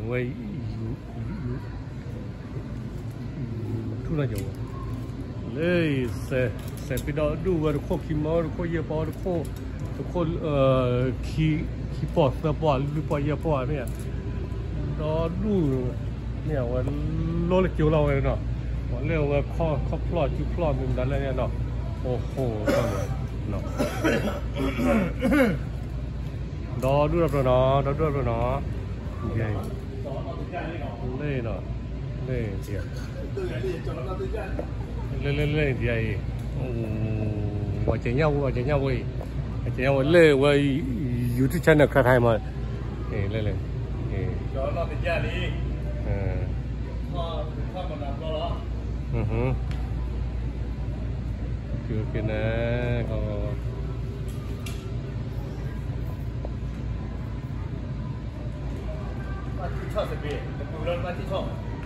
ဝဲ ထူၣ်နီၢ်ကီၢ်ဝဲ လၢ စဲးဖံဒီဒူၣ်ဝဲတခိၣ် ခံမီတခိၣ် ယဲၢ်ပီတခိၣ် တခိၣ် ခံပီၢ်သၢပီၢ်လွံၢ်ပီၢ်ယဲၢ်ပီၢ်မ့ၢ်ဧါ, ဒီဒူၣ် မ့ၢ်ဧါ ဝဲလိလၢကၠိလီၤဝဲနီၤ, ပှၤလၢအဝဲခီၣ်ဖျီၣ်စုဖျီၣ်မ့ၢ်မတၤလဲၣ်န့ၣ်နီၤ, အိၣ်ဟိၣ် ဒီဒူၣ်ဒီးပျၢၤနီၤ ဒီဒူၣ်ဒီးပျၢၤနီၤ, လၢနီၤ လၢ လၢ လၢ လၢ လၢ အံၤ ပှၤကဲညါဝဲ ပှၤကဲညါဝဲအံၤ ပှၤကဲညါဝဲလၢဝဲ YouTube channel ခရါထါမး, လၢ လၢ လၢ ကဲန့ၣ် ဘၣ်ထံၣ်ထီၣ်စပံး တပူၤလၢဘၣ်ထံၣ်ထီၣ်